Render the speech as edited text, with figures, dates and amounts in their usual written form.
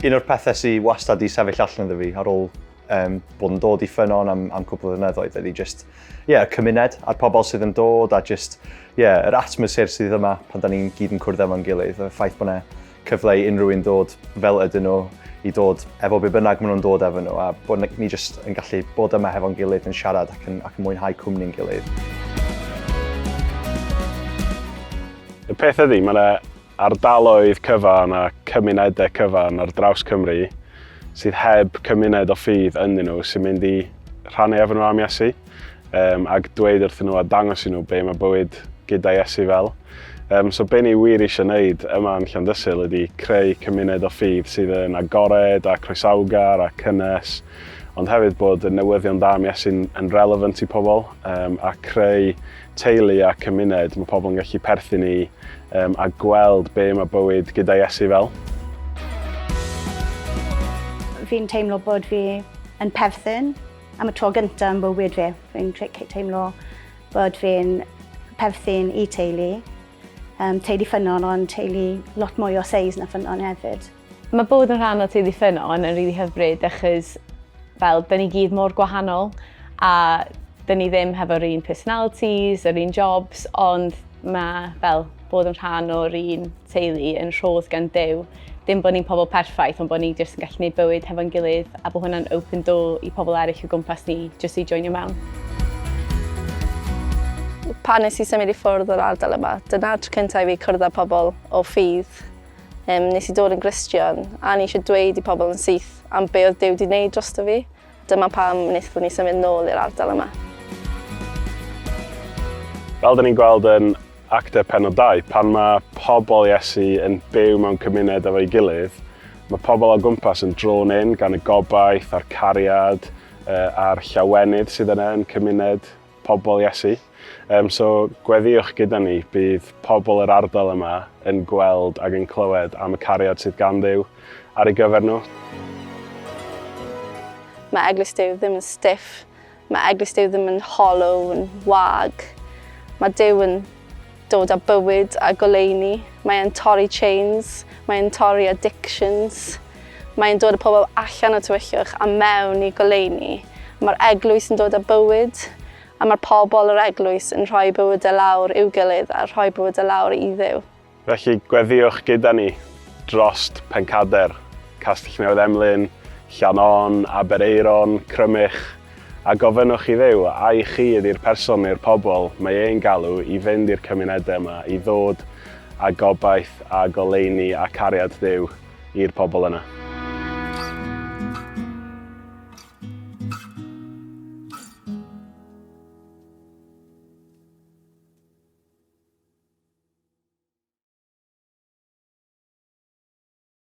Un o'r pethau sydd wastad di sefyll allan iddo fi ar ôl um, bod yn dod i ffynnon am, am cwpl o flynyddoedd ydy just, yeah, y cymuned a'r pobl sydd yn dod a just, yeah, yr atmosffer sydd yma pan da ni'n gyd yn cwrdd efo'n gilydd. Y ffaith bod yna cyfle i unrhyw un ddod fel ydyn nhw i dod efo be bynnag maen nhw'n dod efo nhw a bod ni jyst yn gallu bod yma hefo'n gilydd yn siarad ac yn, ac yn mwynhau cwmni'n gilydd. Y peth ydy, mae yna ardaloedd cyfan a cymunedau cyfan ar draws Cymru sydd heb cymuned o ffydd ynddyn nhw sy'n mynd i rhannu efo nhw am Iesu um, ac dweud wrthyn nhw a dangos i nhw be mae bywyd gyda Iesu fel. Um, so be ni wir eisiau wneud yma yn Llandysul ydy creu cymuned o ffydd sydd yn agored a croesawgar a cynnes, ond hefyd bod y newyddion da am Iesu'n yn relevant i pobl um, a creu teulu a cymuned mae pobl yn gallu perthyn i um, a gweld be mae bywyd gyda Iesu fel. Fi'n teimlo bod fi yn perthyn am y tro gyntaf yn bywyd fi. Fi'n teimlo bod fi'n perthyn i teulu, um, teulu ffynnon, ond teulu lot mwy o seis na ffynnon hefyd. Mae bod yn rhan o teulu ffynnon yn rili hyfryd achos fel, da ni gyd mor gwahanol a da ni ddim hefo'r un personalities, yr un jobs, ond mae fel bod yn rhan o'r un teulu yn rhodd gan Duw. Dim bod ni'n pobl perffaith, ond bod ni jyst yn gallu gwneud bywyd hefo'n gilydd a bod hwnna'n open door i pobl eraill o gwmpas ni jyst i joinio mewn. Pan nes i symud i ffwrdd o'r ardal yma, dyna'r tro cyntaf i fi cwrdd â pobl o ffydd. Um, nes i dod yn Gristion a ni eisiau dweud i pobl yn syth am be oedd Duw wedi gwneud drosto fi. Dyma pam wnaethon ni symud nôl i'r ardal yma. Fel da ni'n gweld yn Actau pennod 2, pan mae pobl Iesu yn byw mewn cymuned efo'i gilydd, mae pobl o gwmpas yn drawn in gan y gobaith a'r cariad a'r llawenydd sydd yna yn cymuned pobl Iesu. Um, so gweddïwch gyda ni, bydd pobl yr ardal yma yn gweld ac yn clywed am y cariad sydd gan Dduw ar ei gyfer nhw. Mae Eglwys Duw ddim yn stiff, Mae Eglwys Duw ddim yn hollow, yn wag. Mae Duw yn dod â bywyd a goleuni. Mae e'n torri chains, mae e'n torri addictions. Mae e'n dod â pobl allan o tywyllwch a mewn i goleuni. Mae'r eglwys yn dod â bywyd, a mae'r pobl yr eglwys yn rhoi bywydau lawr i'w gilydd a rhoi bywydau lawr i Dduw. Felly, gweddïwch gyda ni drost Pencader, Castell Newydd Emlyn, Llan-on, Aberaeron, Crymych, a gofynnwch i Dduw, ai chi ydy'r person neu'r pobl mae e'n galw i fynd i'r cymunedau yma, i ddod â gobaith a goleuni a cariad Duw i'r pobl yna.